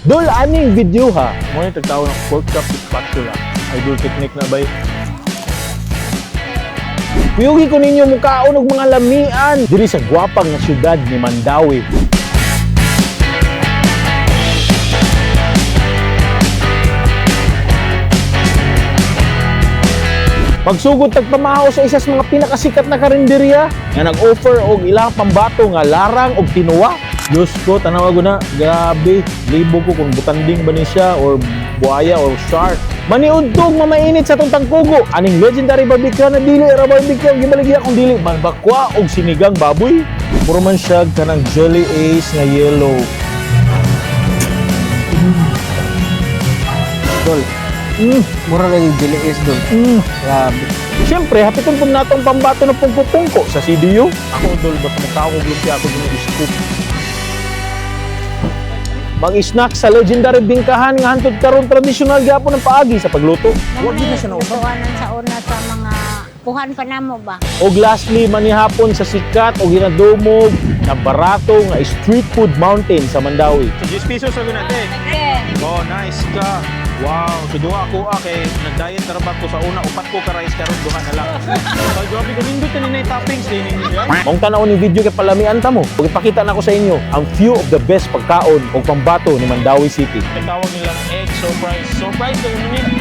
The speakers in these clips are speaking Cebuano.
Dol aning video ha. Mo ni tagtawag ng pork chop spatula. Idol technique na bay. Kuyugi ko ninyo mukaon og mga lamian diri sa gwapang nga syudad ni Mandaue. Pagsugod tagpamahaw sa isa sa mga pinakasikat na karinderya nga nag-offer og ilang pambato nga larang og tinuwa. Diyos ko, tanawa ko na, grabe, libo ko kung butanding ba ni siya or buhaya or shark. Maniudtog mamainit sa atong tangkugo. Aning legendary barbecue na dili ra barbecue ang gibaligya kung dili balbakwa og sinigang baboy. Mura man siya kanang jelly ace nga yellow. Dol, mura lang yung jelly is dol. Grabe. Siyempre, hapiton po natong pambato na pungko-pungko sa CDU. Ako, dol, basta mukha ko lumpia ako ng scoop. Mag-snack sa legendary bingkahan nga hantod karon tradisyonal gyapon ang paagi sa pagluto. Wa gyud na siya nausap. Lutuanan sa una sa mga puhan pa namo ba? Og lastly, manihapon sa sikat o ginadumog na barato nga street food mountain sa Mandaue. So 10 pesos sabi natin. Oh, nice ka. Wow, so duha ako ah, kay nag-diet na ko sa una, upat ko ka rice karon duha na lang. Ay, grabe ka nindot na ninay toppings din ninyo. Maong tan-aw ni video kay palamian ta mo. Ug ipakita nako sa inyo ang few of the best pagkaon og pambato ni Mandaue City. Tawag nilang egg surprise. Surprise daw nila.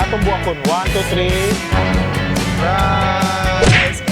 Atong buakon. 1 2 3. Rice.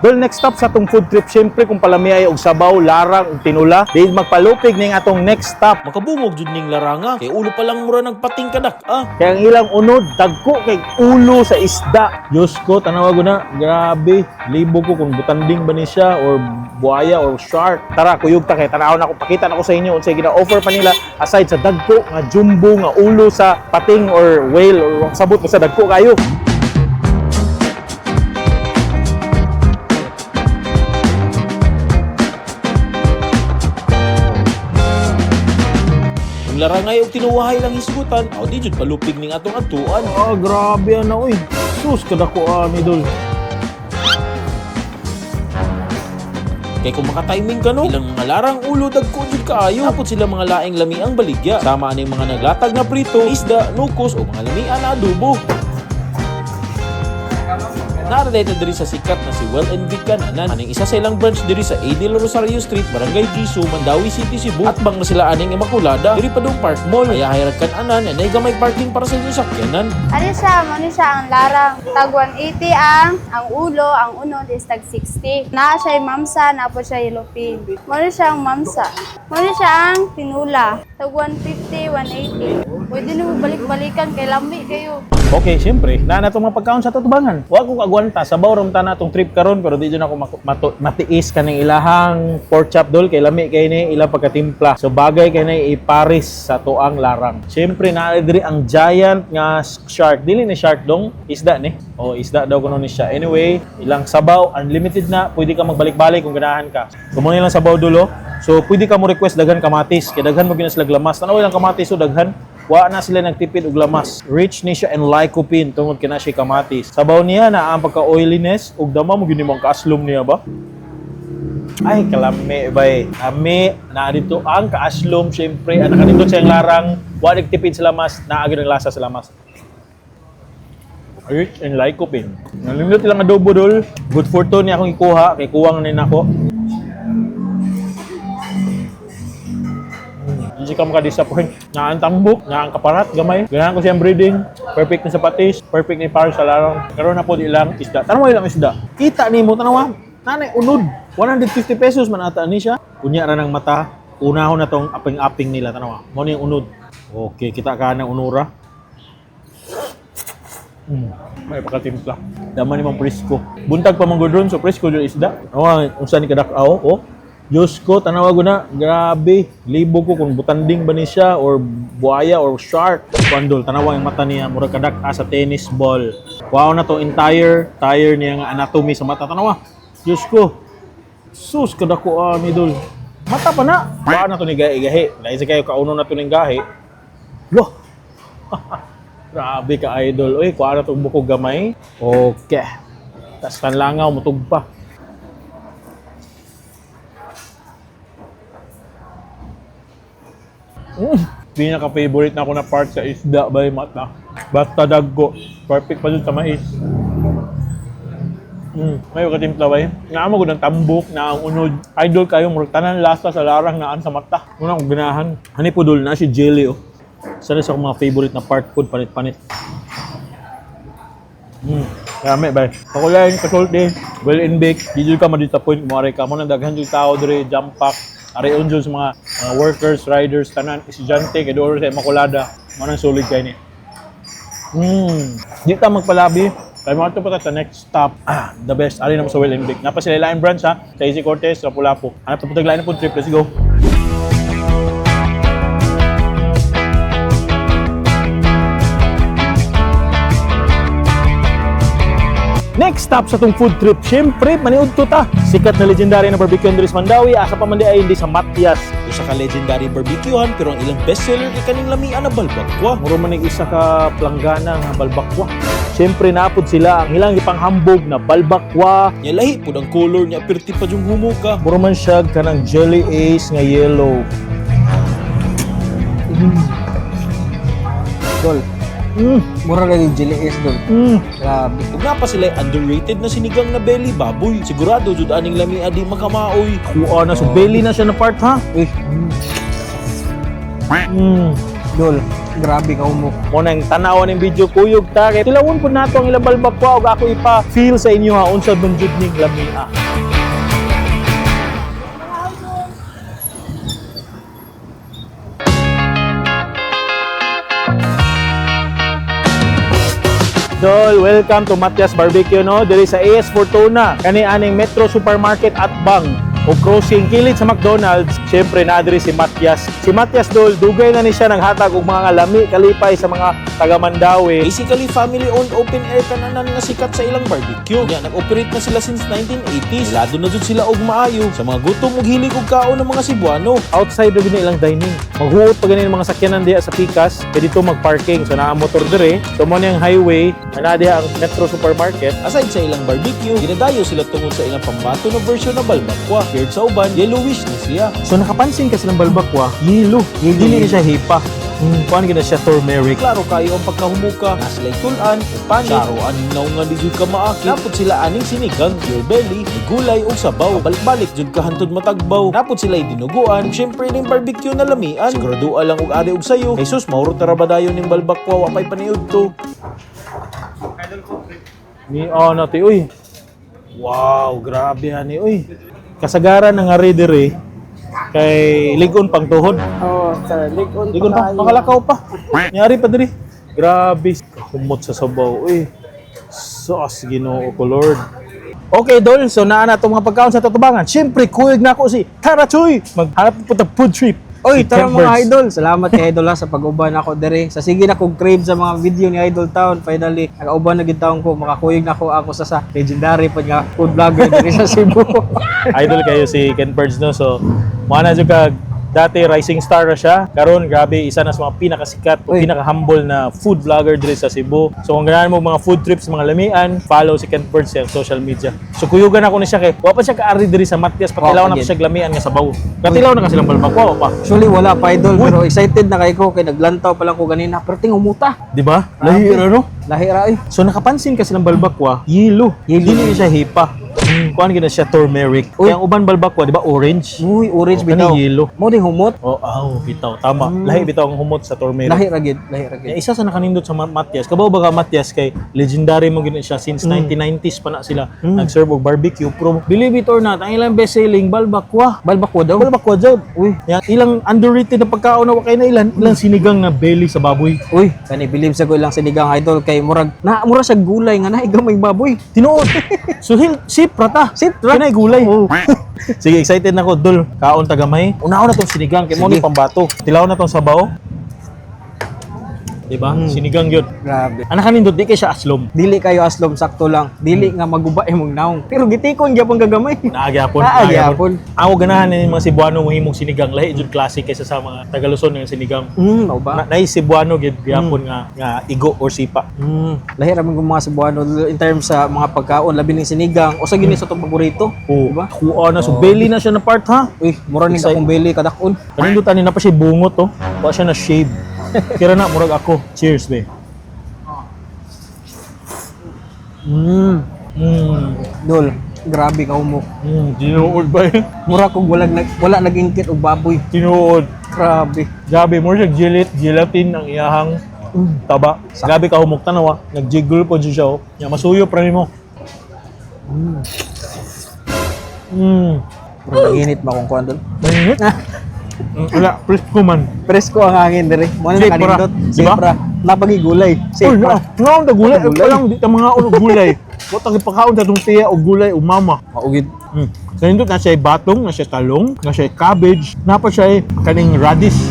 Dol, next stop sa atong food trip, syempre kung palami ay og sabaw, larang, ug tinula, dahil magpalupig ning atong next stop. Makabungog jud ning laranga kay ulo pa lang mura nagpating kadak ah. Kaya ang ilang unod, dagko kay ulo sa isda. Diyos ko, tanawa ko na, grabe, libo ko kung butanding ba ni siya or buhaya or shark. Tara, kuyog ta kay tanaw na ko, pakita na ko sa inyo unsay gina-offer pa nila aside sa dagko nga jumbo nga ulo sa pating or whale or sabot basta dagko kayo. Ang larangay og tinuwahay lang hisgutan, aw di jud palupig ning atong adtuan. Ah, grabe ana oy. Sus kadako ani dol. Kay kung makatiming ka no, ilang mga larang ulo dagko jud kaayo. Apot sila mga laing lamiang baligya. Sama aning mga naglatag na prito, isda, nukos o mga lamian na adobo. Naradeta diri sa sikat na si Well and Vic Kananan. Aning isa sa ilang branch diri sa A. De La Rosario Street, Barangay Gisu, Mandaue City, Cebu. At bang na sila aning Immaculada, diri pa dong Park Mall. Kaya hayran kananan, anay gamay parking para sa inyong sakyanan. Ano siya, mo ni siya ang larang. Tag 180 ang ulo, ang unod is tag 60. Naa siya yung mamsa, naa po siya yung lupin. Mo ni siya ang mamsa. Mo ni siya ang tinula. Tag 150, 180. Pwede na mo balik-balikan kay lami kayo. Okay, siyempre, na na itong mga pagkaon sa tutubangan. Wa ko kaagwanta, sabaw ram ta na atong trip karon pero di jud ako matiis kaning ilahang pork chop dol kay lami kay ni ilang pagkatimpla. So bagay kay ni iparis sa tuang larang. Siyempre naa diri ang giant nga shark. Dili ni shark dong, isda ni. O isda daw kuno ni siya. Anyway, ilang sabaw unlimited na, pwede ka magbalik-balik kung ganahan ka. So mo ilang sabaw dulo. So pwede ka mo request daghan kamatis kay daghan mo gina sila lamas. Tanaw ilang kamatis so daghan. Wa na sila nagtipid og lamas. Rich ni siya and lycopene tungod kina siya kamatis. Sabaw niya na ang pagka-oiliness ug dama mo gyud nimong kaaslom niya ba? Ay, kalami bay. Kami na dito ang kaaslom syempre. Ang nakanindot siyang larang, wa nagtipid sa lamas, naa gyud ang lasa sa lamas. Rich and lycopene. Nalindot ilang adobo dol. Good for two niya akong ikuha kay kuwang ni nako. Hindi ka maka-disappoint. Naan tambok, naan kaparat, gamay. Ganahan ko siyang breeding. Perfect na sa patis, perfect ni para sa larang. Karon na po ilang isda. Tanawa ilang isda. Kita nimo tanawa. Nanay unod. 150 pesos man ata ni siya. Unya ra ng mata. Unahon na tong aping-aping nila tanawa. Mo ni yung unod. Okay, kita ka ng unura. May pakatimpla. Dama ni Mang presko. Buntag pa manggod ron, so presko jud isda. Awa, unsa ni kadak-aw, oh. Diyos ko, tanawa ko na, grabe. Libo ko kung butanding ba ni siya or buhaya or shark. Pandol, tanawa yung mata niya, murag kadak-a sa tennis ball. Wow na to, entire tire niya nga anatomy sa mata. Tanawa, Diyos ko. Sus, kadako ni dol. Mata pa na. Wa na to ni gahi gahi. Lain sa kayo kauno na to ning gahi. Loh. Grabe ka, idol. Uy, kuha na itong bukog gamay. Okay. Tas tanlangaw, mutug pa. Pinaka-favorite na ako na part sa isda by mata. Basta dagko. Perfect pa dun sa mais. May katimpla ba eh? Naamo ko ng tambok, na ang unod. Idol kayo, murag tanan lasa sa larang naan sa mata. Muna akong ganahan. Hani po dul na si Jelly oh. Isa na sa akong mga favorite na part food, panit-panit. Kami, bay. Pakulain, kasulti, well in bake. Di jud ka ma-disappoint mo aray ka mo nang daghan jud tao diri jam pack. Aray on jud sa mga workers, riders, tanan, estudyante kay doon sa Immaculada. Mo nang sulit kay ni. Di ta magpalabi. Kay mga pa ta sa next stop. Ah, the best. Ari naman sa Well and Bake. Napa sila lain branch ha. Sa AC Cortez, Lapu-Lapu. Hanap ta putag lain na food trip. Let's go. Next stop sa tong food trip, syempre, maniud to ta. Sikat na legendary na barbecue Andres Mandawi, asa pa man di ay hindi sa Matias. Usa ka legendary barbecuehan pero ang ilang bestseller kay kaning lamian na balbakwa. Muro man ning isa ka planggana nga balbakwa. Syempre napod sila ang ilang ipanghambog na balbakwa. Nya lahi pud ang color niya perti pa jung humuka. Muro man siya kanang jelly ace nga yellow. Dol, mura lang yung jelly is dol. Grabe. Ug naa pa sila underrated na sinigang na belly baboy. Sigurado jud aning lamia di makamaoy. Kuha na so belly na siya na part ha. Uy, dol, grabe ka humok. Mo nang tanawan ning video kuyog ta kay tilawon pud nato ang ilang balbakwa ug ako ipa feel sa inyo ha unsa man jud ning lamia. Dol, welcome to Matias Barbecue no diri sa AS Fortuna kani aning Metro Supermarket at Bang o crossing kilid sa McDonald's. Syempre na diri si Matias. Si Matias Dol, dugay na ni siya naghatag og mga lami kalipay sa mga taga Mandawi. Basically, family-owned open-air kananan nga sikat sa ilang barbecue. Nya, nag-operate na sila since 1980s. Lado na jud sila og maayo sa mga gutom ug hilig og kaon ng mga Cebuano. Outside ra gyud na ilang dining. Maghuot pa ganin mga sakyanan diha sa Pikas, kay dito magparking. So naa motor dire. So mo ni ang highway, naa diha ang Metro Supermarket. Aside sa ilang barbecue, ginadayo sila tungod sa ilang pambato na version na balbakwa. Paired sa uban, yellowish ni siya. So nakapansin ka silang balbakwa, yelo. Dili ni siya hipa. Kuan gina siya turmeric. Klaro kayo ang pagkahumuka, na sila'y tulan, o panit, saro aning naunga di jud ka maakit. Napod sila aning sinigang, pure belly, may gulay ug sabaw. Balik-balik jud ka hantud matagbaw. Napod sila'y dinuguan, ug syempre ning barbecue na lamian. Sigurado lang og ari og sayo. Jesus, mahurot na ra ba dayon ning balbakwa wa pay paniud to. Ni oh na ti uy. Wow, grabe ani uy. Kasagaran nga ari diri kay ligon pang tuhod. Oh, sir, ligon. Ligon pa, makalakaw pa. Nyari pa diri. Grabe, humot sa sabaw uy. Sus, Ginoo ko Lord. Okay, Dol. So, naa na itong mga pagkaon sa tatubangan. Siyempre, kuyog na ako si Tara Chuy. Maghanap po ta food trip. Oy, Si tara Ken mga Birds. idol. Salamat kay Idol ha, sa pag-uban ako dere. Sa sige na kog crave sa mga video ni Idol Town. Finally, nakauban na gid taon ko. Makakuyog na ako sa legendary pod nga food vlogger dere sa Cebu. Idol kayo si Ken Birds, no? So, mga na ka dati rising star na siya. Karon grabe isa na sa mga pinakasikat o Uy. pinaka-humble na food vlogger diri sa Cebu. So kung ganahan mo mga food trips, mga lamian, follow si Ken Birds sa social media. So kuyugan ako ni siya kay wa pa siya kaari diri sa Matias, patilaw Wa pa na gid. siya lamian nga sabaw. Katilaw na ka silang balbakwa wa pa. Actually, wala pa idol, pero excited na kay ko kay naglantaw pa lang ko ganina. Pero ting umuta. Di ba? Lahi ra no? Lahi ra oy. So nakapansin ka silang balbakwa, yelo. Yelo. Dili ni siya hipa. Kuan gina siya turmeric. Uy. Kaya ang uban balbakwa, di ba orange? Uy, orange Oh, bitaw. kani yelo. Mo ding humot. Oh, aw, bitaw. Tama. Lahi bitaw ang humot sa turmeric. Lahi ra gid, lahi ra gid. Ya, isa sa nakanindot sa Matias. Kabaw ba ka Matias kay legendary mo gina siya since 1990s pa na sila nag-serve og barbecue. Pero believe it or not, ang ilang best selling balbakwa. Balbakwa daw. Balbakwa jud. Uy. Ya, ilang underrated na pagkaon na wa kay na ilan, ilang sinigang na belly sa baboy. Uy, kani believe sa ko ilang sinigang idol kay murag na mura sa gulay nga na gamay baboy. Tinuod. So hil sip rata. Sip ra. Kinay gulay. Sige, excited na ko dul. Kaon tagamay. Unaon na tong sinigang kay mo ni Sige. pambato. Tilaw na tong sabaw. Di ba? Sinigang yun. Grabe. Anak kanindot di kay siya aslom. Dili kayo aslom, sakto lang. Dili nga maguba imong naong. Pero gitikon gyapon gagamay. Naagyapon. Naagyapon. Ako ganahan ni mga Cebuano mohimong sinigang lahi jud klase kaysa sa mga taga Luzon nga sinigang. Mao ba? Na, naay Cebuano gyud gyapon nga nga igo or sipa. Lahi ra man kung mga Cebuano in terms sa mga pagkaon, labi ning sinigang. Usa gyud ni sa itong paborito. Oh, Diba? kuha na so belly na siya na part ha. Uy, mura ning Excited. akong belly kadakon. Kanindot ani na pa siya bungot oh. Wa siya na shave. Kira na murag ako. Cheers be. Dol, grabe ka humok. Tinuod ba yun? Mura kog wala nag wala nagingkit og baboy. Tinuod. Grabe. Grabe, more siya gelatin ang iyahang taba. Grabe ka humok tanawa. Nagjiggle po siya oh. Ya masuyo pra nimo. Mura naginit ba kung kuan dol? Mainit? Wala, presko man. Presko ang hangin dire. Mo na Sipra. kanindot. Diba? Sipra. Napagigulay. Uy, Sipra. na, na gulay. Gulay. Walang di ta mga ulo gulay. Wa ta gipakaon sa atong tiya og gulay og mama. Maugid. Sa nindot na siya batong, na siya talong, na siya cabbage, na pa siya kaning radish.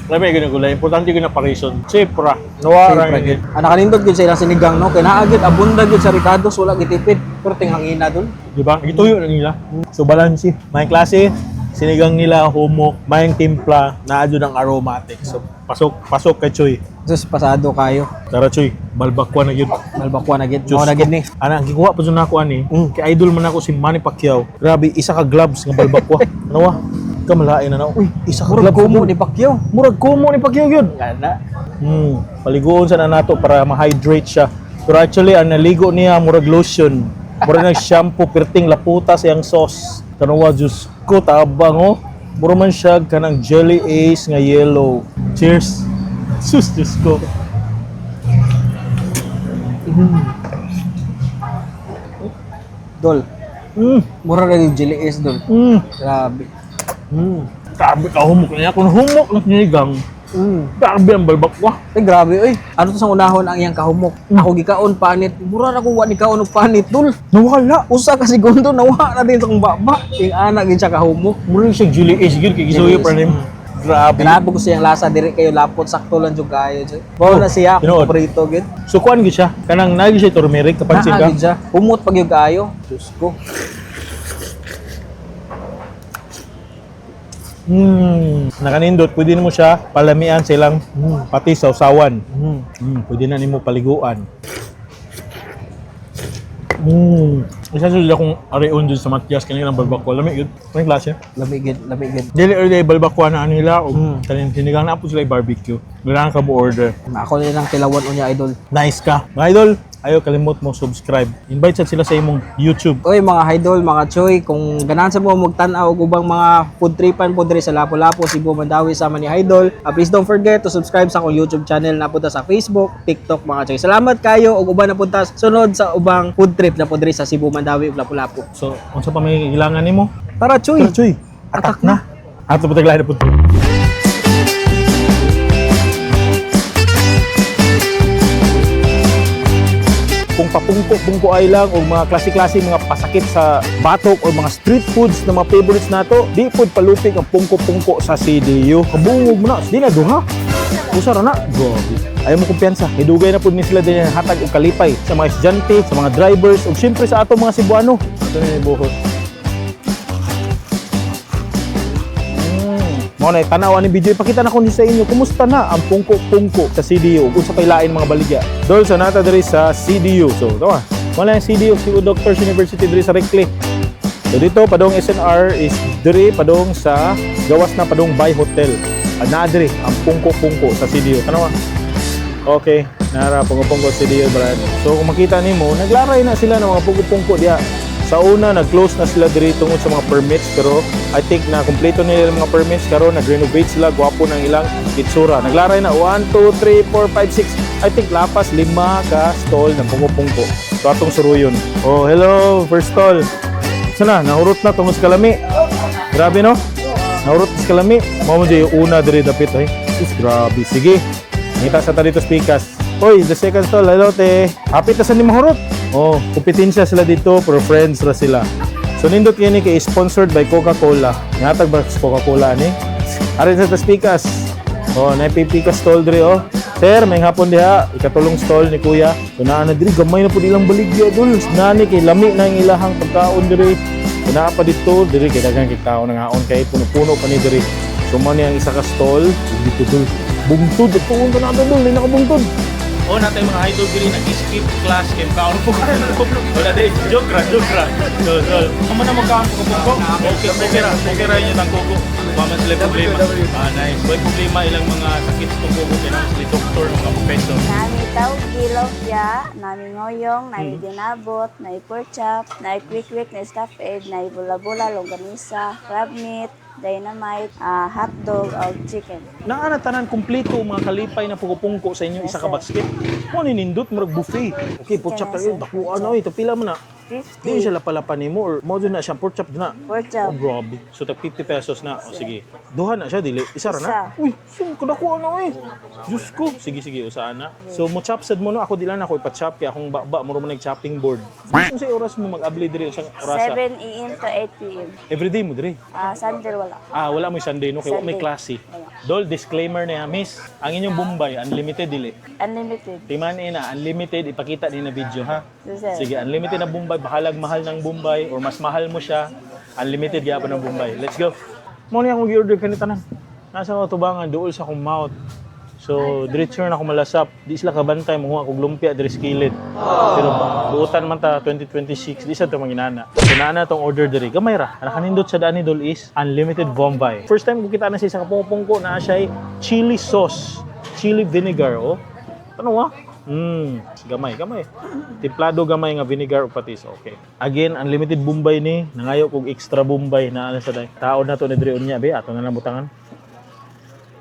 Lami gyud ang gulay. Importante gyud na parison. Sipra. Nawa ra Sipra gyud. gyud. Ah, nakanindot gyud sa ilang sinigang no. Kay naa gyud abunda gyud sa Ricardo's, wala gitipid. Pero ting hangina dol. Di ba? Gituyo na nila. So balance. May klase, sinigang nila, humok, may timpla, naa jud ang aromatic. So pasok, pasok kay Choy. Sus, pasado kayo. Tara Choy, balbakwa na gyud. Malbakwa na gid. Diyos Mao na ko. gid ni. Ana, ang gikuha pa dyan ako ani. Kay idol man ako si Manny Pacquiao. Grabe, isa ka gloves nga balbakwa. Ano wa? Kamalain na na. Uy, isa ka Murag gloves. kumo ni Pacquiao. Murag kumo ni Pacquiao yun. Ngana. Paliguon sa na nato para ma-hydrate siya. Pero actually, ang naligo niya, murag lotion. Murag nag shampoo, perting laputa siyang sauce. Tanawa, Diyos ko, tabang oh. Mura man siya kanang jelly ace nga yellow. Cheers. Sus, Diyos ko. Dol. Mura ra yung jelly is dol. Grabe. Grabe ka humok niya. Kung humok ng sinigang, grabe ang balbakwa. Ay, grabe oy. Ano to sa unahon ang iyang kahumok? Ako gikaon panit. Mura ra ko wa ni kaon og panit dol. Nawala. Usa ka segundo nawa na din sa akong baba. Ing ana gid siya kahumok. Mura siya jelly ace gyud kay gisuyo Jelly pa ace. nim. Grabe. Grabe ko siyang lasa diri kayo lapot sakto lang jud kayo. Jud. Mao na siya akong Tinuod. paborito gid. So kuan gyud siya. Kanang naa gyud siya turmeric kapansin Naa ka. gid siya. Humot pag gyud kaayo. Diyos ko. Nakanindot, pwede nimo siya palamian sa ilang pati sausawan. Pwede na nimo paliguan. Isa jud akong arion jud sa Matias kanilang balbakwa. Lami gyud. Kanang klase. Lami gid, lami gid. Dili early balbakwa na nila o kaning sinigang na po sila barbecue. Ganahan ka mo order. Ako na lang tilawan unya idol. Nice ka. Mga idol, ayaw kalimot mo subscribe. Invite sad sila sa imong YouTube. Oy mga idol, mga choy, kung ganahan sa mo magtan-aw og ubang mga food tripan po diri sa Lapu-Lapu, Cebu, Mandawi sama ni Idol, please don't forget to subscribe sa akong YouTube channel na punta sa Facebook, TikTok mga choy. Salamat kayo ug uban na punta sunod sa ubang food trip na po diri sa Cebu, Mandawi ug Lapu-Lapu. So, unsa pa may kailangan nimo? Tara choy. Tara, Chuy. Atak na. Ato pa taglahi na po. Kung papungko-pungko ay lang o mga klase-klase mga pasakit sa batok o mga street foods na mga favorites nato, di pod palupig ang pungko-pungko sa CDU. Kabungog mo na, di na duha. Usa ra na. Grabe. Ayaw mo kumpiyansa. Hidugay na pod ni sila din hatag og kalipay sa mga estudyante, sa mga drivers, ug syempre sa ato mga Cebuano. Ato na ni buhos. Mao na tanaw ani video ipakita na ko ni sa inyo kumusta na ang pungko-pungko sa CDU ug unsa pay lain mga baligya. Dol sa nata diri sa CDU. So tawa. Wala ang CDU Cebu Doctors University diri sa Recli. So dito padong SNR is diri padong sa gawas na padong Bay Hotel. At naa diri ang pungko-pungko sa CDU. Tanawa. Okay, nara pungko-pungko CDU brad. So kung makita nimo, naglaray na sila ng mga pungko-pungko diha. Sa una, nag-close na sila diri tungod sa mga permits pero I think na kumpleto nila yung mga permits karon nag-renovate sila, gwapo ng ilang itsura. Naglaray na 1, 2, 3, 4, 5, 6. I think lapas lima ka stall ng pungko-pungko. So atong suruyon. Oh, hello, first stall. Sana, nahurot na tungod sa kalami. Grabe no? Nahurot sa kalami. Mao mo dyan yung una diri dapit ay. Sus, grabe. Sige. Ngita sa ta dito speakers. Hoy, the second stall. Hello, te. Happy ta sa ni mahurot. Oh, kompetensya sila dito, pero friends ra sila. So nindot kini kay sponsored by Coca-Cola. Ngatag ba sa Coca-Cola ni? Arin sa tas pikas. Oh, napipikas stall diri oh. Sir, may hapon diha. Ikatulong stall ni kuya. So naa na diri gamay na pud ilang baligya dul. Nani kay lami na ang ilahang pagkaon diri. So naa pa dito diri kay daghan kay tao nangaon kay puno-puno pa ni diri. So mao ni ang isa ka stall ug dito dul. Bungtod tuon ka na dul, di na ka bungtod. Oh, natay mga idol diri nag-skip class kay kaon po. Wala day, joke ra, joke ra. So, so, kamo na magkaon po ko. Okay, okay ra, okay ra inyo tang kuko. Wa man sila problema. Ah, nice. Way problema ilang mga sakit sa kuko kay nang sila doktor, mga professor. Nami tawgi, lopya, nami ngoyong, nami ginabot, nami pork chop, nami quick-quick, nami stuffed egg, nami bula-bula, longganisa, crab meat, dynamite, hotdog, o chicken. Naa na tanan kumpleto mga kalipay na pugupungko sa inyo isa ka basket. Mo ni nindot murag buffet. Okay, pork chop tayo. Dako ano ito pila man na. Di 50. siya lapalapan nimo or mo na siya pork chop na. Pork chop. Oh, grabe. So tag 50 pesos na. O sige. Duha na siya dili. Isa ra na. Isa. Uy, sum kadako ano eh. Diyos ko. Sige sige usaan na. So mo chop sad mo no ako dili na ako ipa-chop kay akong baba mo man nag chopping board. Kung sa oras mo mag-abli diri sa orasa. 7 a.m. to 8 p.m. Everyday mo diri. Sunday wala. Ah, wala mo Sunday no kay wa may Sunday. klase. Dol, disclaimer na ya, miss. Ang inyong Bombay unlimited dili. Unlimited. Timan na unlimited ipakita ni na video ha. Yes, sir. Sige, unlimited na Bombay, bahalag mahal ng Bombay or mas mahal mo siya, unlimited gyapon ng Bombay. Let's go. Mo ni akong gi-order kani tanan. Nasa ako tubangan duol sa akong mouth. So, diretso na ako malasap. Di sila kabantay mo akong lumpia diri sa kilid. Pero buotan man ta 2026, di sa to manginana. So naa na tong order diri. Gamay ra. Ang nakanindot sa dani dol is unlimited Bombay. First time ko kita na sa isa ka pungko na siya chili sauce, chili vinegar oh. Ano ah? Gamay, gamay. Timplado gamay nga vinegar o patis. Okay. Again, unlimited Bombay ni. Nangayo kog extra Bombay na ano sa day. Taon na to ni diri unya be, ato na lang butangan.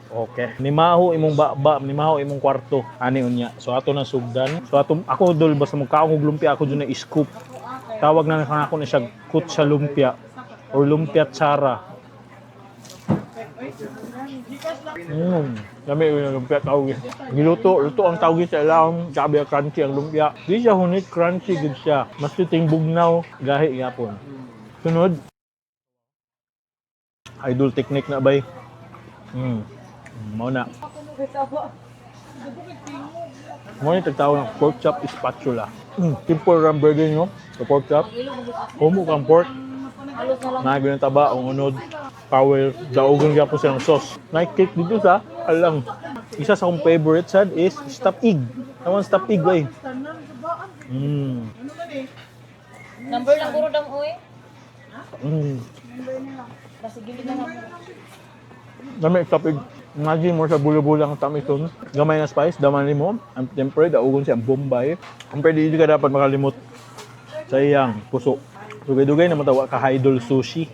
Okay. Nimaho imong baba, nimaho imong kwarto ani unya. So ato na sugdan. So ato ako dol basta mo kaong og lumpia ako jud na scoop. Tawag na lang ako na siya kutsa lumpia or lumpia tsara. Lami yung lumpia tawag. Giluto, luto ang tawag sa ilang, sabi crunchy ang lumpia. Di siya hunit, crunchy gud siya. Mas titing bugnaw, gahi gyapon. Sunod. Idol technique na bay. Mao na. Mo ni tagtawag ng pork chop spatula. Simple ram burger no? Sa pork chop. Humo kang pork. Nago ng taba, ang unod, power, daogon gyapon silang sauce. Night cake dito sa alang. Isa sa akong favorite sad is stop egg. Tawag stop egg bay. Number lang guro dang oy. Dami stop egg. Imagine mo sa bulo-bulang ang tamis dun. Gamay na spice, daman mo. Ang temper, daugon siya ang Bombay. Ang pwede hindi ka dapat makalimot sa iyang puso. Dugay-dugay na matawa ka Idol Sushi.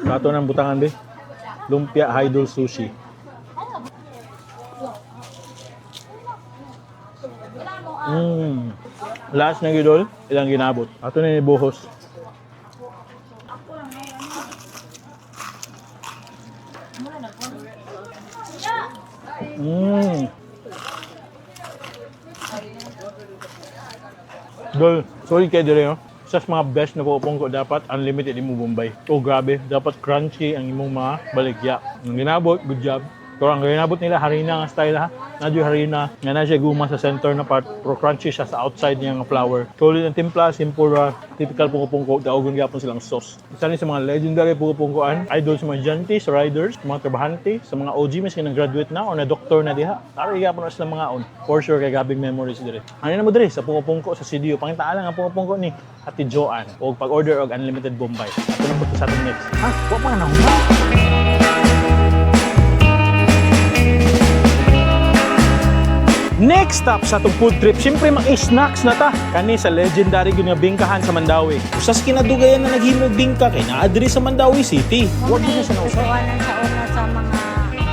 Kato ng butangan be. Lumpia Idol Sushi. Last na gidol, ilang ginabot. Ato na ni buhos. Dol, sorry kay dire no. Isa sa mga best na pupong ko dapat unlimited imo Bombay. Oh grabe, dapat crunchy ang imong mga baligya. Ang ginabot, good job. Pero ang ginabot nila harina nga style ha. Nadyo harina, nga na siya guma sa center na part, pero crunchy siya sa outside niya nga flour. Solid ang timpla, simple ra, typical pungko-pungko, daugon gyapon silang sauce. Isa ni sa mga legendary pungko-pungkoan, idol sa mga janty, sa riders, sa mga trabahante, sa mga OG miski nang graduate na or na doktor na diha. Tara gyapon na sila mga on. For sure kay gabing memories dire. Ano na mo dire sa pungko-pungko sa CDO, pangitaan lang ang pungko-pungko ni Ate Joanne o pag-order og unlimited Bombay. Ato na po to sa atong next. Ha? Wa pa na huma. Next stop sa atong food trip, siyempre mag-snacks na ta. Kani sa legendary gyud nga bingkahan sa Mandawi. Usas kinadugayan na naghimog bingka kay naa diri sa Mandawi City. Wa gyud na siya nausa. Tuwanan sa una sa mga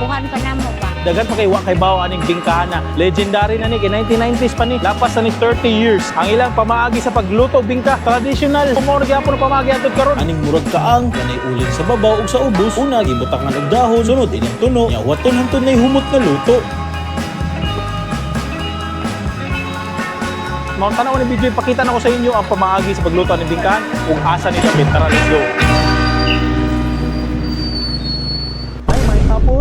puhan pa namo ba. Daghan pa kay wa kay bawo aning bingkahan na. Legendary na ni kay 1990s pa ni. Lapas na ni 30 years. Ang ilang pamaagi sa pagluto og bingka traditional. Kumor gyapon ang pamaagi antud karon. Aning murag kaang kanay ulin sa babaw ug sa ubos. Una gibutangan og dahon, sunod ilang tuno, nya waton hantod nay humot na luto. Mao tanaw ni video ipakita na ko sa inyo ang pamaagi sa pagluto ng bingkahan ug asa ni dapit. Tara, let's go. Ay, may hapon.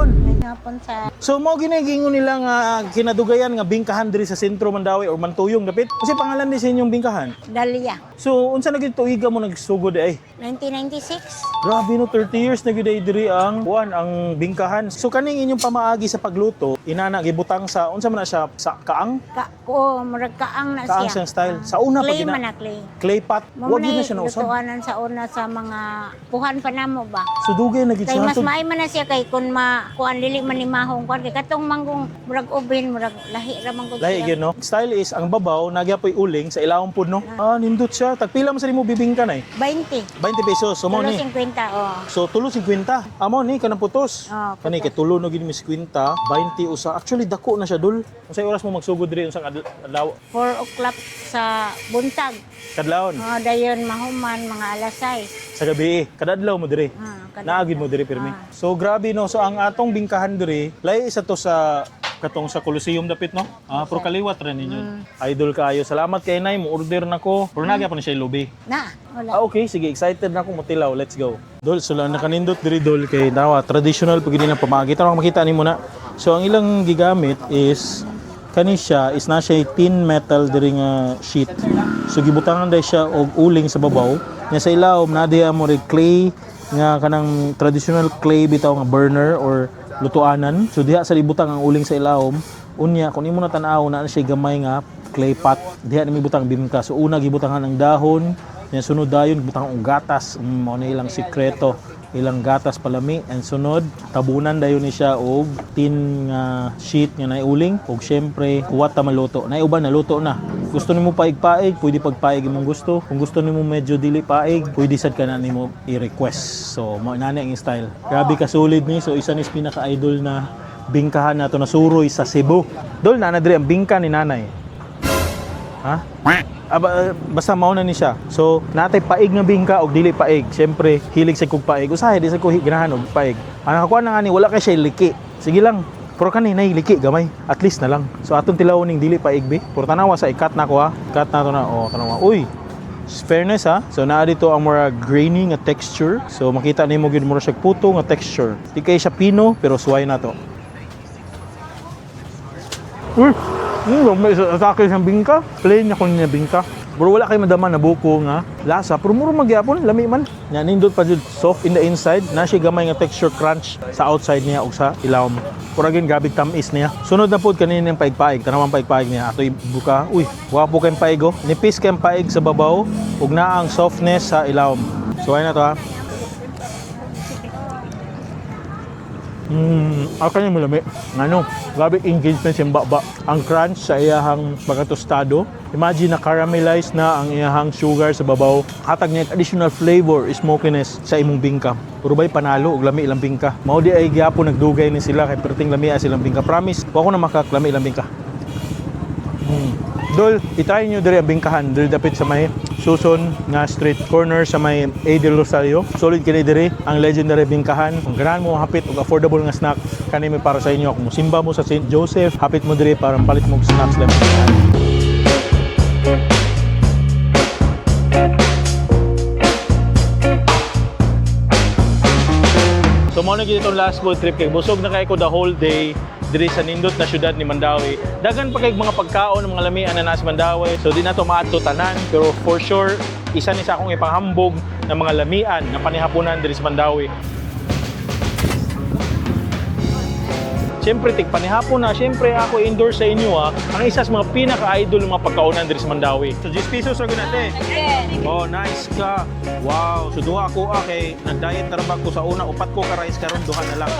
hapon sa So mao ginagingon nila nga kinadugayan nga bingkahan diri sa sentro Mandawi or Mantuyong dapit. Kasi pangalan ni sa inyong bingkahan. Dalia. So unsa na gyud tuiga mo nagsugod ay? 1996. Grabe no, 30 years na gyud ay diri ang kuan ang bingkahan. So kaning inyong pamaagi sa pagluto, inana gibutang sa unsa man na siya sa kaang? Ka ko murag kaang na Kaang siya. siyang style. Sa una pa Clay gina man na clay. clay pot. Mo Wa gyud na siya nausab. Lutuanan sa una sa mga puhan pa namo ba. So dugay na gyud Kay siya. mas So, maay man na siya kay kun ma kuan dili man ni mahong kuan kay katong manggong murag oven murag lahi ra man gud Lahi siya. gyud no. Style is ang babaw nagyapoy uling sa ilawom pud no. Ah, nindot siya. Tagpila man sa nimo bibingka nay? 20. 20 pesos. So mao Tulo ni. 50 oh. So tulo 50. Amo ni kanang putos. Oh, Kani kay tulo no gid mi 50, 20 usa. Actually dako na siya dul. Unsay oras mo magsugod diri unsang adlaw 4 o'clock sa buntag. kadlawon Oh, dayon mahuman mga alas 6. sa gabi. Kada adlaw mo diri. Ah, kada Naagid mo diri pirmi. So grabe no. So ang atong bingkahan diri, lahi isa to sa katong sa Coliseum dapit no. Ah, pero kaliwat ra ninyo. Idol kaayo. Salamat kay nay mo order na ko. Pero nagya pa ni siya lubi. Na, wala. Ah, okay. Sige, excited na ako motilaw. Let's go. Dol, so lang nakanindot diri dol kay nawa traditional pag ng pamagi. Tarong makita nimo na. So ang ilang gigamit is kani siya is na siya tin metal diri nga sheet. So gibutangan dai siya og uling sa babaw. Nya sa ilawom na diya mo rin clay nga kanang traditional clay bitaw nga burner or lutuanan. So diha sa ibutang ang uling sa ilawom. Unya kung imo na tan-aw na siya gamay nga clay pot. Diha nimo ibutang bimka. So una gibutangan ang dahon, nya sunod dayon butang og gatas. Mao na ilang sikreto, ilang gatas palami and sunod tabunan dayon ni siya og tin nga sheet nga naiuling og syempre kuwat ta maluto. Nay uban naluto na. Gusto nimo paig-paig, pwede pagpaig imong gusto. Kung gusto nimo medyo dili paig, pwede sad ka na nimo i-request. So mao na ni ang style. Grabe ka solid ni. So isa ni sa pinaka-idol na bingkahan nato na suroy sa Cebu. Dol na na diri ang bingka ni nanay. Ha? Aba, basta mao na ni siya. So, natay paig nga bingka og dili paig. Siyempre, hilig sa kog paig. Usahay di sa ko ganahan og paig. Ang nakakuha na nga ni wala kay siya liki. Sige lang. Pero kani nay liki gamay. At least na lang. So atong tilawon ning dili paig bi. Pero tanawa sa ikat na ko ha. Cut na to na. Oh, tanawa. Uy. Fairness ha. So naa dito ang more grainy nga texture. So makita nimo gyud mura siya puto nga texture. Di kay siya pino pero suway na to. Uy, may atake siyang bingka. Plain na kun niya bingka. Pero wala kay madama na buko nga lasa. Pero muro magyapon, lami man. Nya nindot pa jud soft in the inside, na siya gamay nga texture crunch sa outside niya ug sa ilawom. Pero again, grabe tamis niya. Sunod na pod kanina yung paigpaig. Tanawang paigpaig niya. Atoy buka. Uy, wapo kayong paig oh. Nipis kayong paig sa babaw ug naa ang softness sa ilawom. So ay na to ha. Ako niya mulami. Ano, grabe engagement siyang baba. Ang crunch sa iyahang pagkatostado. Imagine na caramelized na ang iyahang sugar sa babaw. Hatag niya additional flavor, smokiness sa imong bingka. Pero ba'y panalo og lami ilang bingka. Mao di ay gyapon nagdugay ni sila kay perting lami silang bingka. Promise, wa ko na makaklami ilang bingka. Dol, itry nyo diri ang bingkahan diri dapit sa may Suson nga street corner sa may A. del Rosario. Solid kini diri ang legendary bingkahan. Kung ganahan mo hapit og affordable nga snack kani may para sa inyo. Kung simba mo sa St. Joseph, hapit mo diri para palit mo og snacks lang. So mo na gyud itong last food trip kay busog na kay ko the whole day diri sa nindot na syudad ni Mandawi. Daghan pa kay mga pagkaon mga lamian na nasa Mandawi. So di na to maadto tanan pero for sure isa ni sa akong ipanghambog ng mga lamian na panihapunan diri sa Mandawi. Siyempre, tig panihapon na. Siyempre, ako endorse sa inyo ha. Ang isa sa mga pinaka-idol ng mga pagkaunan diri sa Mandawi. So, 10 pesos ra gyud ate. Oh, nice ka. Wow. So, duha ako ah, kay nag-diet na ra ba ko sa una. Upat ko ka rice karon duha na lang.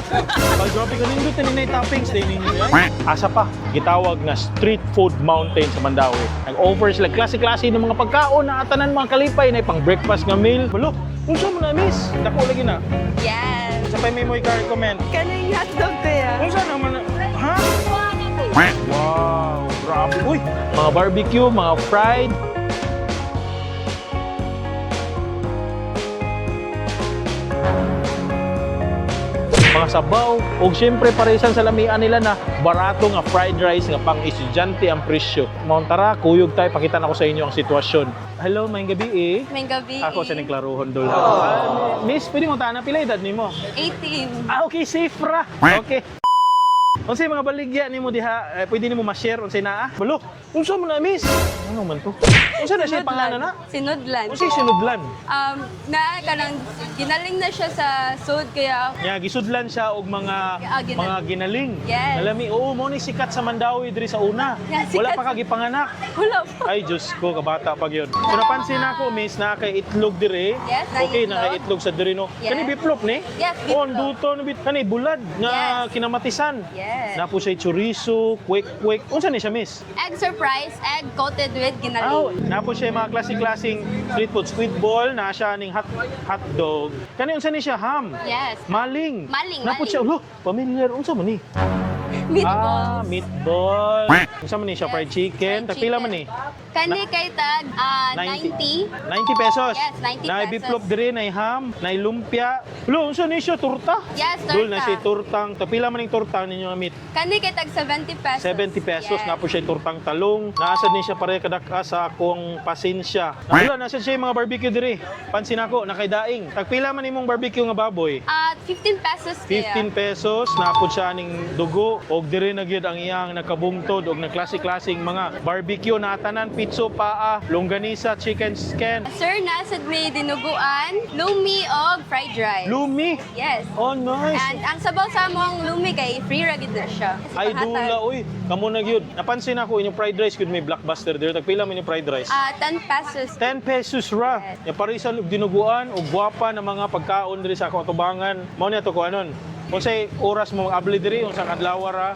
Pag grabe ka nindot na ninay toppings din ninyo. Eh. Asa pa, gitawag na street food mountain sa Mandawi. Nag-offer sila klase-klase ng mga pagkaon na atanan mga kalipay na pang breakfast nga meal. Balo, unsa mo na miss? Dako lagi na. Yes. Sa pa may mo i-recommend. Kaning hotdog kaya. Unsa naman na- ha? Wow, grabe. Uy, mga barbecue, mga fried. Mga sabaw, ug syempre paresan sa lamian nila na barato nga fried rice nga pang estudyante ang presyo. Mount tara, kuyog tayo, pakita na ko sa inyo ang sitwasyon. Hello, may gabi eh. May gabi. Ako sa nagklaruhon dol. Ah, miss, pwede mo tana pila edad nimo? 18. Ah, okay, safe ra. Okay. Unsay mga baligya nimo diha, eh, pwede nimo ma-share unsay naa? Balo, unsa man na miss? Ano man to? Unsa na siya pangalan na? Sinudlan. Unsay sinudlan? Na kanang ginaling na siya sa sud kaya Nya gisudlan siya og mga Ah, ginaling. mga ginaling. Yes. Nalami, oo, mo ni sikat sa Mandawi diri sa una. Yeah, sikat. Wala pa ka gipanganak. Wala pa. Ay, Diyos ko, kabata pag yun. So, napansin ako, miss, na kay itlog dire. Yes, na Okay, itlog. na kay itlog sa dire, no? Yes. Kani biplop, ni? Yes, Oh, ang biplop. duto, no, kani bulad nga Yes. kinamatisan. Yes. Na po siya chorizo, kwek-kwek. Unsa ni siya, miss? Egg surprise, egg coated with ginaling. Aw, na po siya mga klase-klaseng street food. Squid ball, na siya ning hot, hot dog. Kani unsa ni siya, ham? Yes. Maling. Maling, Na po maling. siya, ulo, familiar. Unsa man ni? Meatballs. Ah, meatball. Unsa man ni siya, fried chicken. Fried Tagpila chicken. man ni? Kani kay tag 90. 90 pesos. Yes, 90 Na pesos. biplop diri, na ham, na lumpia. Ulo, unsa ni siya turta? Yes, torta. Dul na si turtang. Tapila man ning turtang ninyo nga meat. Kani kay tag 70 pesos. 70 pesos Yes. na po siya turtang talong. Naasad ni siya pare kadak-a sa akong pasensya. Wala nasa siya yung mga barbecue diri. Pansin ako nakaidaing. Tagpila man imong barbecue nga baboy. 15 pesos kaya. 15 pesos na po siya ning dugo og diri na gyud ang iyang nakabungtod og nagklase-klaseng mga barbecue na tanan pitso paa, longganisa, chicken skin, Sir, nasad may dinuguan, lumi og fried rice. lumi. Yes. Oh, nice. And ang sabaw sa among lumi kay free ra gid na siya. Ay dula oy, kamo na gyud. Napansin ako inyong fried rice gyud may blockbuster diri. Tagpila man inyong fried rice? 10 pesos. 10 pesos ra. Ya parisan og dinuguan og gwapa na mga pagkaon diri sa akong atubangan. Mao ni ato ko anon. Unsay oras mo mag-abli diri unsang adlaw ra?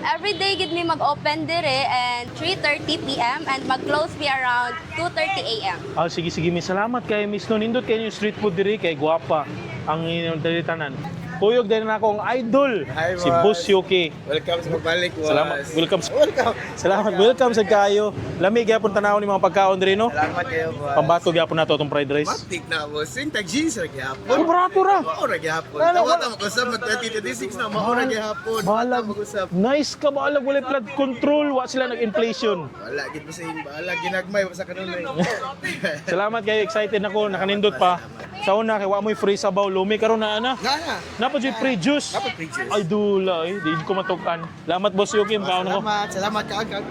Every day gid mi mag-open dire and 3:30 PM and mag-close mi around 2:30 AM. Ah, sige sige, miss. Salamat kay Miss No. Nindot kay inyong street food diri kay gwapa ang inyong diri tanan. Kuyog din na ako ang idol, Hi, si boss. Boss Yuki. Welcome sa pagbalik, boss. Salamat. Welcome. Welcome. Salamat. Welcome sa kayo. Lami gyapon tanaw ni mga pagkaon diri no. Salamat kayo, boss. Pambato gyapon nato atong fried rice. Matik na, boss. Sing tag jeans ra gyapon. Oh, barato ra. Mao ra gyapon. Ano, Tawag wala- ta mag-usap mag 2026 na mao ra gyapon. Balag. Mag-usap. Nice ka balag wala flood control, wa sila nag-inflation. Wala gid mo sa ing balag ginagmay sa kanunay. Salamat kayo, excited ako, nakanindot pa. Sa una kay wa mo'y free sabaw lumi karon na ana. Nga na. Napa jud free juice. Napa free juice. Ay dula eh, di ko matukan. Salamat Boss Yuki, kaon ako. Salamat, salamat ka agad.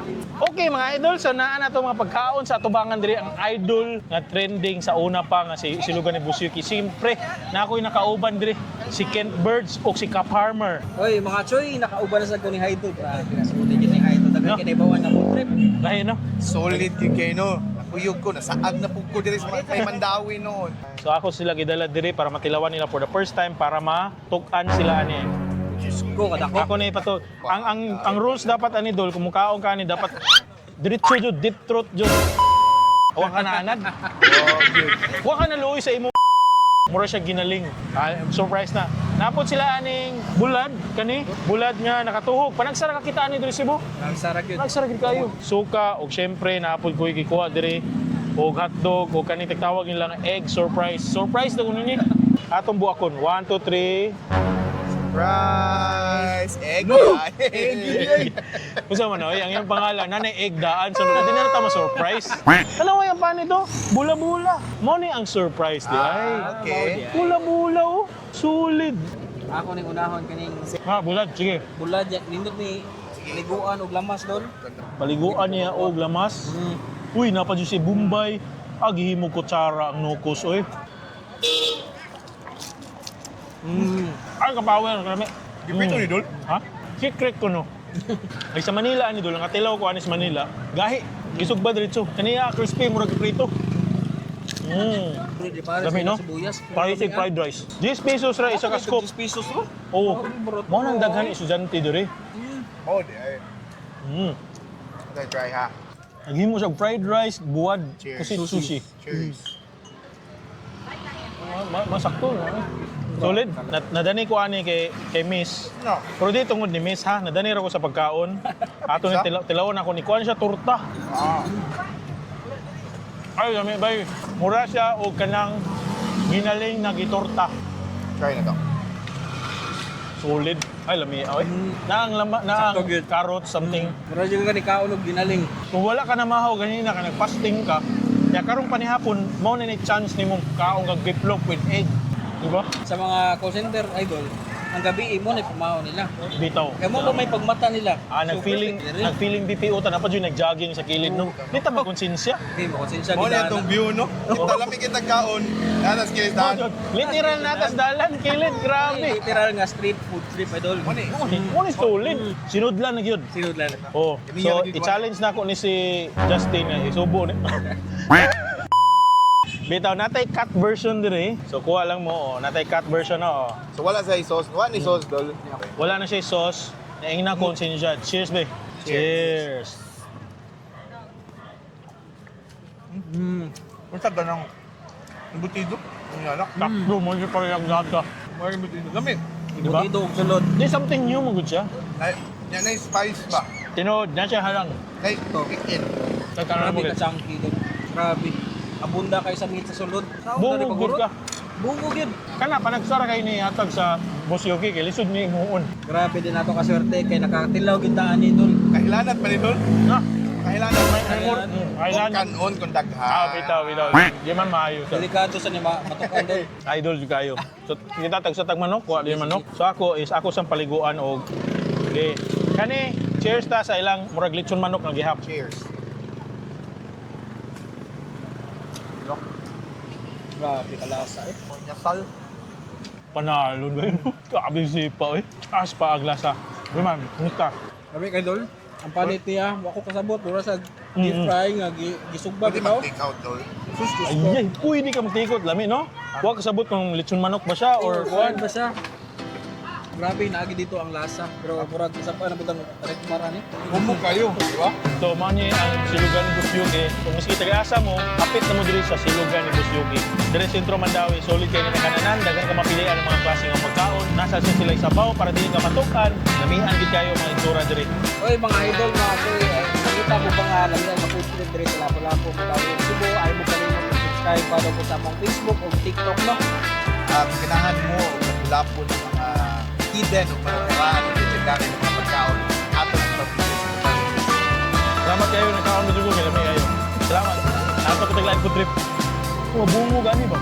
Okay mga idol, so naa na to mga pagkaon sa atubangan diri ang idol nga trending sa una pa nga si silugan ni Boss Yuki. Siyempre, na ako'y nakauban diri si Kent Birds o si Cap Farmer. Oy, mga choy, nakauban na sa ko ni Haidol. Grabe na sulit yun ni Haidol. Tagal No. kinaibawan na food trip. Lahi no? Solid gyud kayo no. Nakuyog ko nasaag na pug ko diri sa may Mandawi noon. So ako sila gidala diri para matilawan nila for the first time para matukan sila ani. Diyos ko, kadako. Ako na ipato. Ang rules dapat ani dol, kung mukaon ka ani dapat diretso jud, deep throat jud. Wa ka na anad. Wa ka na luoy sa imong mura siya ginaling. Ah, I'm surprised na. Napod sila aning bulad kani, bulad nga nakatuhog. Panagsara ka kita ani diri Cebu. Nagsara yun. Nagsara gid kayo. Suka og syempre napod ko gikuha diri og hotdog og kani tagtawag nila nga egg surprise. Surprise daw kuno ni. Atong buakon. 1 2 3. Surprise! Egg. Egg. Unsa man oy, ang iyang pangalan nanay egg daan so di na ta ma-surprise. Tanawa yung pan ito, bula-bula. Mo ni ang surprise di ay. Okay. Bula-bula oh, solid. Ako ning unahon kaning Ha, bulad sige. bulad ya nindot ni liguan og lamas dol. Paliguan niya og lamas. Uy, napa jud si Bombay. Agihimo kutsara ang nukos oy. Ay, kapower, karami. Gipito ni Dol? Ha? Secret ko no. Ay sa Manila ani dol, ang katilaw ko ani sa Manila. Gahi, gisugba diretso. Kaniya crispy murag prito. Di pare Dami, sa no? sibuyas. Parang isig fried rice. 10 pesos ra isa ka scoop. 10 pesos ro. Oo. Mao nang daghan estudyante diri. Mao di ay. Okay, try ha. Naghimo siya og fried rice, buwad, Cheers. kusit sushi. Cheers. Masakto no. Eh. Solid. Nadani ko ani kay Miss. No. Pero di tungod ni Miss ha, nadani ra ko sa pagkaon. Ato ni tilawon ako ni kuan siya torta. Ah. Ay, dami bay. Mura siya og kanang ginaling na gitorta. Try na to. Solid. Ay, lami oy. Naang lama, naang Sakto gyud. carrot something. Mura jud ka ni kaon og ginaling. Kung wala ka na mahaw ganina ka nagfasting ka, ya karong panihapon mao na ni chance nimong kaon kag biplop with egg. Di ba? Sa mga call center idol, Ang gabi imo na pamaw nila. Bitaw. Kaya mo ba may pagmata nila? Ah, nag-feeling, So, perfect na rin. nag-feeling BPO ta na pa dyan, nag-jogging sa kilid, no? Di ta magkonsensya. Hindi mo konsensya Mo na gidana. itong view, no? Kita lami kita kaon. Natas kilistan. Literal natas dalan, kilid, grabe. Literal nga street food trip, idol. Mo ni. Mo ni solid. Sinudlan na gyud. Sinudlan. Oh, so i-challenge na ako ni si Justin nga isubo ni. Bitaw natay cut version dire. So kuha lang mo, oh. Natay cut version na oh. So wala sa sauce. Wala ni sauce dol. Wala na siya sauce. Naing na konsensya. Cheers, be. Cheers. Unsa ganang embutido? Ang yalak. Takdo mo siya parang lata. Mo embutido. Lami. Diba? Dito og sulod. Di something new mo gud siya. Ay, yan na spice ba? Tinod na siya halang. Kay kick in. Nagkaroon mo Grabe gud. ka chunky dol. Grabe. Abunda kay sa meat sa sulod. Bungog gud ka. Bungog yun. Kana panagsara kay ni hatag sa Boss Yogi kay lisod ni muon. Grabe din ato kaswerte kay nakatilaw gid ta ani dol. Kahilanat pa ni dol. Na. Kahilanat. May more. Kung Kailan. kanon kung daghan. Ah, bitaw, bitaw. Di man maayo sa. Delikado sa ni matukan dol. Idol jud kayo. So kita tag sa tag manok, kuha din manok. So ako is ako sang paliguan og okay. Kani cheers ta sa ilang murag litson manok nga gihap. Cheers. Grabe kalasa eh. Nyasal. Panalo ba yun? Grabe sipa eh. As pa aglasa. Uy man, kumusta? Grabe kay dol. Ang palit niya, wa ko kasabot mura sa deep fry nga gisugba Pwede bitaw. mag-take out dol. Sus Diyos ko. Ay, ay, pwede ka magtikot lami no? Wa kasabot kung litson manok ba siya or Or kuan ba siya? Grabe naagi dito ang lasa. Pero murag isa pa na butang rekmar ani. Humok kayo, di ba? So, mao ni ang silugan ni Boss Yuki. Kung miski taga-asa mo, kapit na mo diri sa silugan ni Boss Yuki. Diri sa Sentro Mandawi, solid kay nga kananan, daghan ka mapilian ang mga klase ng pagkaon. Nasa sa sila sabaw para dili ka matukan, lamian gid kayo mga itsura diri. Oy mga idol mga soy, ay, nakita mo ba nga lang yan food trip diri sa Lapu-Lapu, Mandawi, Cebu, ay mo kalimot subscribe follow mo sa among Facebook o TikTok no. Kung ganahan mo og lapu ng mga hidden o mga paraan o legendary ng mga pagkaon ato ng pag-visit sa Paris. Salamat kayo, nagkaon mo dito, kay lami kayo. Salamat. Ato ko taglaan ko trip. Oh, bungo gani ba?